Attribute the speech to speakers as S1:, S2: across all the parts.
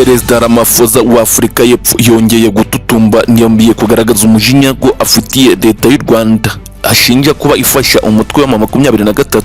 S1: Perezida Ramaphosa wa Afurika y'Epfo yongeye gututumba, yongeye kugaragaza umujinya ko afitiye leta y'u Rwanda, ashinja kuba ifasha umutwe wa 23.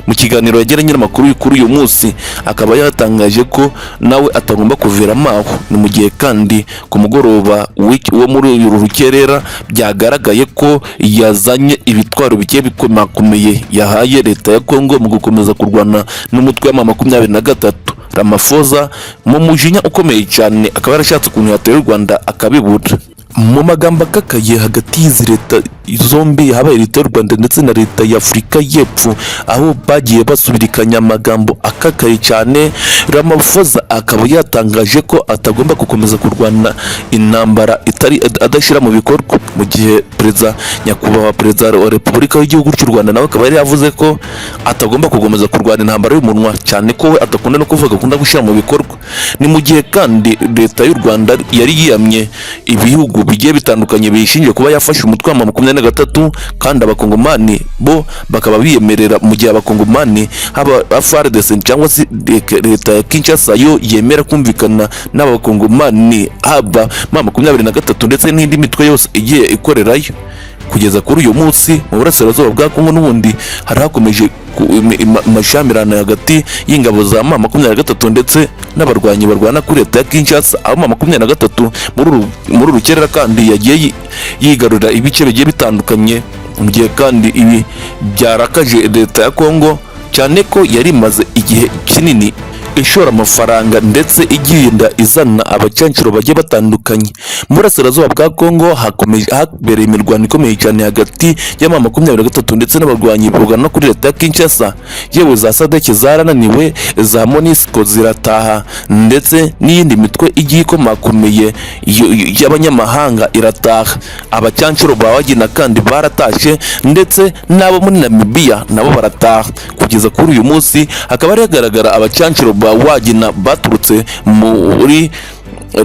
S1: Mu kiganiro yagiranye n'amakuru kuri uyu munsi, akaba yatangaje ko nawe atagomba kuviramo aho. Ni mu gihe kandi ku mugoroba wo muri uru rukerera byagaragaye ko yazanye ibitwaro bigiye bikomakomeye yahaye leta ya Kongo mu gukomeza kurwana n'umutwe wa 23. Ramaphosa mu mujinya ukomeye cyane akaba yarashatse ukuntu yatera u Rwanda akabibura. Mu magambo akakaye hagati y'izi leta zombi, habaye leta y'u Rwanda ndetse na leta ya Afurika y'Epfo, aho bagiye basubirikanya amagambo akakaye cyane, Ramaphosa akaba yatangaje ko atagomba gukomeza kurwana intambara itari adashyira mu bikorwa, mu gihe perezida, nyakubahwa perezida wa Repubulika y'igihugu cy'u Rwanda, nawe akaba yari yavuze ko atagomba gukomeza kurwana intambara y'umunwa, cyane ko we adakunda no kuvuga, akunda gushyira mu bikorwa. Ni mu gihe kandi leta y'u Rwanda yari yiyamye ibihugu bigiye bitandukanye biyishinja kuba yafashe umutwe wa 23, kandi abakongomani bo bakaba biyemerera, mu gihe abakongomani haba FARDC cyangwa se leta ya Kinshasa yo yemera kumvikana n'abakongomani, haba 23 ndetse n'indi mitwe yose igiye ikorerayo. Kugeza kuri uyu munsi, mu burasirazuba bwa Kongo n'ubundi hari hakomeje amashyamirane hagati y'ingabo za 23 ndetse n'abarwanyi barwana kuri leta ya Kinshasa, aho 23 muri uru rukerera kandi yagiye yigarurira ibice bigiye bitandukanye, mu gihe kandi ibi byarakaje leta ya Kongo, cyane ko yari imaze igihe kinini ishora amafaranga ndetse igenda izana abacancuro bagiye batandukanye. Mu burasirazuba bwa Kongo hakomeje habereye imirwano ikomeye cyane hagati ya 23 ndetse n'abarwanyi barwana kuri leta ya Kinshasa. Yewe, za SADC zarananiwe, za MONUSCO zirataha, ndetse n'iyindi mitwe igiye ikomakomeye y'abanyamahanga irataha. Abacancuro ba Wagner kandi baratashe, ndetse n'abo muri Namibia nabo barataha. Kugeza kuri uyu munsi hakaba hari hagaragara abacancuro ba Wagner baturutse muri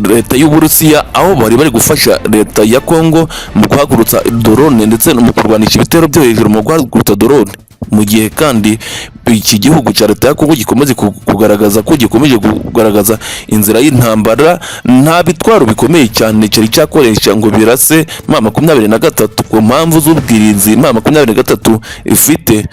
S1: leta y'Uburusiya, aho bari bari gufasha leta ya Kongo mu guhagurutsa drone ndetse no mu kurwanisha ibitero byo hejuru mu guhagurutsa drone, mu gihe kandi iki gihugu cya leta ya Kongo gikomeje kugaragaza ko gikomeje kugaragaza inzira y'intambara, nta bitwaro bikomeye cyane cyari cyakoresha ngo birase 23 ku mpamvu z'ubwirinzi 23 ifite.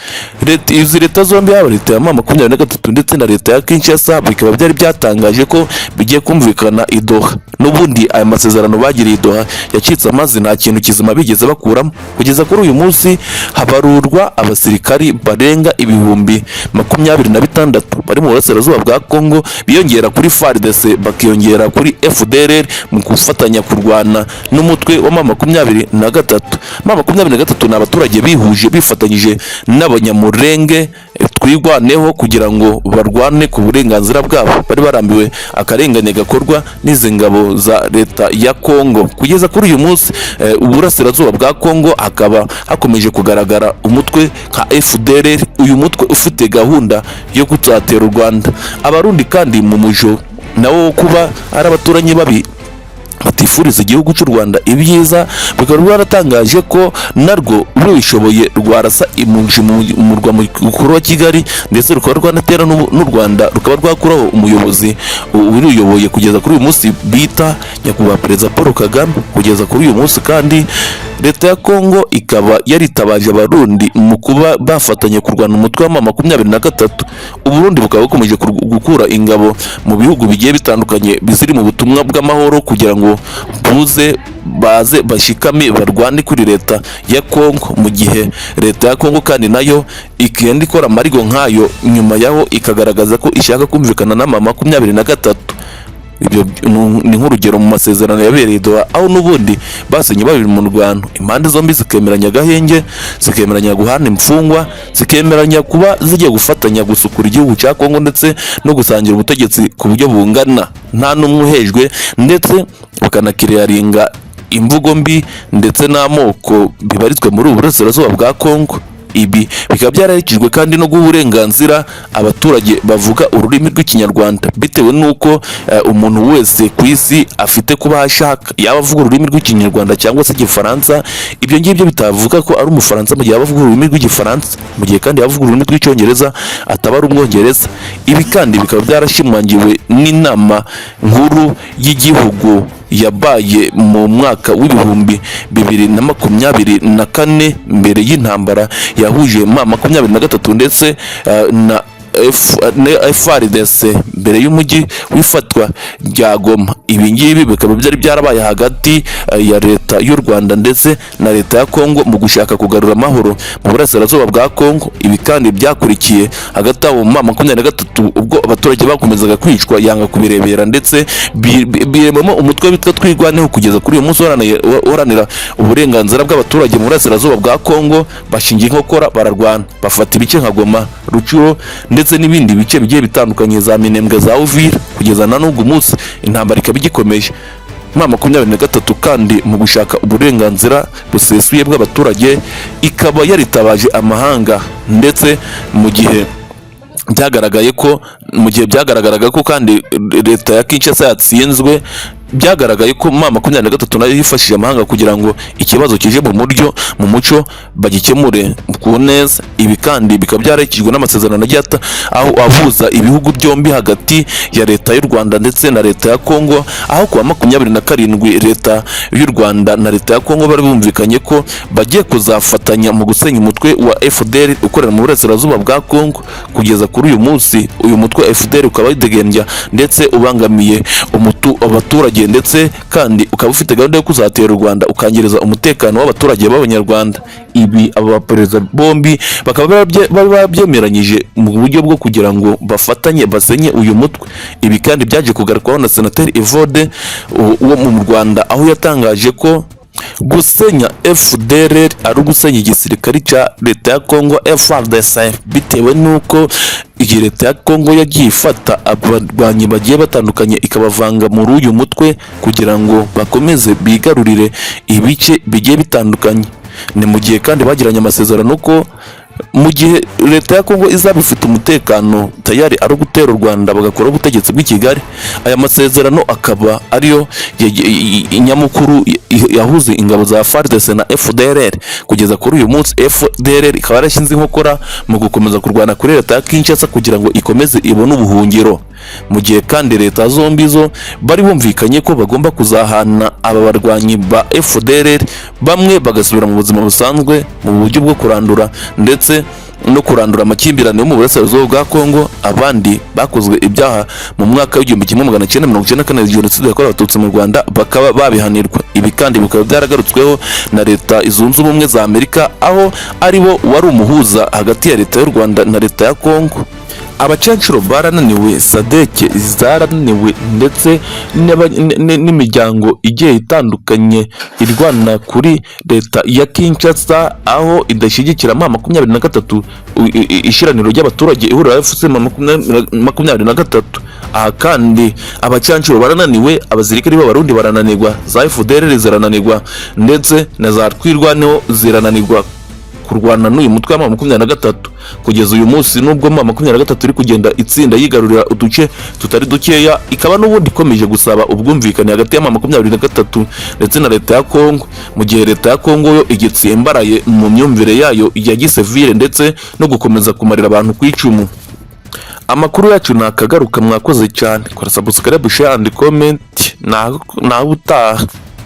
S1: Leta, izi leta zombi, haba leta ya 23 ndetse na leta ya Kinshasa, bikaba byari byatangaje ko bigiye kumvikana i Doha. N'ubundi aya masezerano bagiriye i Doha yacitse amazi, nta kintu kizima bigeze bakuramo. Kugeza kuri uyu munsi habarurwa abasirikari barenga 26,000 bari mu burasirazuba bwa Kongo, biyongera kuri FARDC, bakiyongera kuri FDLR mu gufatanya kurwana n'umutwe wa 23. 23 ni abaturage bihuje bifatanyije n'Abanyamurenge Twirwaneho kugira ngo barwane ku burenganzira bwabo. Bari barambiwe akarengane gakorwa n'izi ngabo za leta ya Kongo. Kugeza kuri uyu munsi, uburasirazuba bwa Kongo hakaba hakomeje kugaragara umutwe nka FDLR, uyu mutwe ufite gahunda yo kuzatera u Rwanda. Abarundi kandi mu mujo nawo wo kuba ari abaturanyi babi batifuriza igihugu cy'u Rwanda ibyiza, bikaba rwaratangaje ko narwo rubishoboye rwarasa impunzi mu murwa mukuru wa Kigali, ndetse rukaba rwanatera n'u Rwanda, rukaba rwakuraho umuyobozi uruyoboye kugeza kuri uyu munsi bita nyakubahwa perezida Paul Kagame. Kugeza kuri uyu munsi kandi leta ya Kongo ikaba yaritabaje Abarundi mu kuba bafatanya kurwana umutwe wa 23. Uburundi bukaba bukomeje gukura ingabo mu bihugu bigiye bitandukanye biziri mu butumwa bw'amahoro kugira ngo buze baze bashikame barwane kuri leta ya Kongo, mu gihe leta ya Kongo kandi nayo igenda ikora amarigo nk'ayo, nyuma yaho ikagaragaza ko ishaka kumvikana na 23. Ibyo ni nk'urugero mu masezerano yabereye i Doha, aho n'ubundi basinye babiri mu rwano, impande zombi zikemeranya agahenge, zikemeranya guhana imfungwa, zikemeranya kuba zigiye gufatanya gusukura igihugu cya Kongo ndetse no gusangira ubutegetsi ku buryo bungana, nta n'umwe uhejwe, ndetse bakanakiriyaringa imvugo mbi ndetse n'amoko bibarizwa muri ubu burasirazuba bwa Kongo. Ibi bikaba byaraherekejwe kandi no guha uburenganzira abaturage bavuga ururimi rw'Ikinyarwanda, bitewe n'uko umuntu wese ku isi afite kuba ashaka, yaba avuga ururimi rw'Ikinyarwanda cyangwa se Igifaransa. Ibyo ngibyo bitavuga ko ari Umufaransa mu gihe yaba avuga ururimi rw'Igifaransa, mu gihe kandi yaba avuga ururimi rw'Icyongereza ataba ari Umwongereza. Ibi kandi bikaba byarashimangiwe n'inama nkuru y'igihugu yabaye mu mwaka w'2024, mbere y'intambara yahuje M23 ndetse na FARDC, mbere y'umujyi w'ifatwa rya Goma. Ibi ngibi bikaba byari byarabaye hagati ya leta y'u Rwanda ndetse na leta ya Kongo mu gushaka kugarura amahoro mu burasirazuba bwa Kongo. Ibi kandi byakurikiye hagati aho mu 23, ubwo abaturage bakomezaga kwicwa, yanga kubirebera, ndetse biremamo umutwe witwa Twirwaneho kugeza kuri uyu munsi uharanira uburenganzira bw'abaturage mu burasirazuba bwa Kongo. Bashingiye inkokora, bararwana, bafata ibice nka Goma, Rutshuru ndetse n'ibindi bice bigiye bitandukanye, za Minembwe, za Uvira. Kugeza na n'ugu munsi intambara ikaba igikomeje. M23 kandi mu gushaka uburenganzira busesuye bw'abaturage ikaba yaritabaje amahanga, ndetse mu gihe byagaragaraga ko kandi leta ya Kinshasa yatsinzwe, byagaragaye ko M23 nayo yifashishije amahanga kugira ngo ikibazo kije mu buryo, mu mucyo, bagikemure ku neza. Ibi kandi bikaba byarekejwe n'amasezerano agiye aho ahuza ibihugu byombi, hagati ya leta y'u Rwanda ndetse na leta ya Kongo, aho kuwa 27 leta y'u Rwanda na leta ya Kongo bari bumvikanye ko bagiye kuzafatanya mu gusenya umutwe wa FDLR ukorera mu burasirazuba bwa Kongo. Kugeza kuri uyu munsi uyu mutwe wa FDLR ukaba widegembya ndetse ubangamiye abaturage, ndetse kandi ukaba ufite gahunda yo kuzatera u Rwanda, ukangiriza umutekano w'abaturage b'Abanyarwanda. Ibi aba baperezida bombi bakaba bari babyemeranyije mu buryo bwo kugira ngo bafatanye basenye uyu mutwe. Ibi kandi byaje kugarukwaho na Senateri Evode wo mu Rwanda, aho yatangaje ko gusenya FDLR ari ugusenya igisirikare cya leta ya Congo FARDC, bitewe n'uko iyi leta ya Congo yagiye ifata abarwanyi bagiye batandukanye, ikabavanga muri uyu mutwe kugira ngo bakomeze bigarurire ibice bigiye bitandukanye. Ni mu gihe kandi bagiranye amasezerano ko mu gihe leta ya Kongo izaba ifite umutekano, tayari ari ugutera u Rwanda, bagakora ubutegetsi bw'i Kigali. Aya masezerano akaba ariyo nyamukuru yahuze ingabo za FARDC na FDLR. Kugeza kuri uyu munsi FDLR ikaba yarashyize inkokora mu gukomeza kurwana kuri leta ya Kinshasa kugira ngo ikomeze ibone ubuhungiro, mu gihe kandi leta zombi zo bari bumvikanye ko bagomba kuzahana aba barwanyi ba FDLR, bamwe bagasubira mu buzima busanzwe mu buryo bwo kurandura ndetse no kurandura amakimbirane yo mu burasirazuba bwa Kongo, abandi bakozwe ibyaha mu mwaka w'1994, jenoside yakorewe Abatutsi mu Rwanda, bakaba babihanirwa. Ibi kandi bikaba byaragarutsweho na Leta Zunze Ubumwe za Amerika, aho aribo wari umuhuza hagati ya leta y'u Rwanda na leta ya Kongo. Abacancuro barananiwe, SADC zarananiwe, ndetse n'imiryango igiye itandukanye irwana kuri leta ya Kinshasa, aho idashyigikira M23, ishiraniro ry'abaturage, ihuriro AFC M23. Aha kandi abacancuro barananiwe, abasirikari b'Abarundi barananirwa, za FDLR zirananirwa, ndetse na za Twirwaneho zirananirwa kurwana n'uyu mutwe wa M23. Kugeza uyu munsi, nubwo M23 iri kugenda itsinda, yigarurira uduce tutari dukeya, ikaba n'ubundi ikomeje gusaba ubwumvikane hagati ya M23 ndetse na leta ya Kongo, mu gihe leta ya Kongo yo igitsimbaraye mu myumvire yayo ya gisivile ndetse no gukomeza kumarira abantu ku icumu. Amakuru yacu nakagaruka. Mwakoze cyane. Kora subscribe, share and comment. Naho utaha.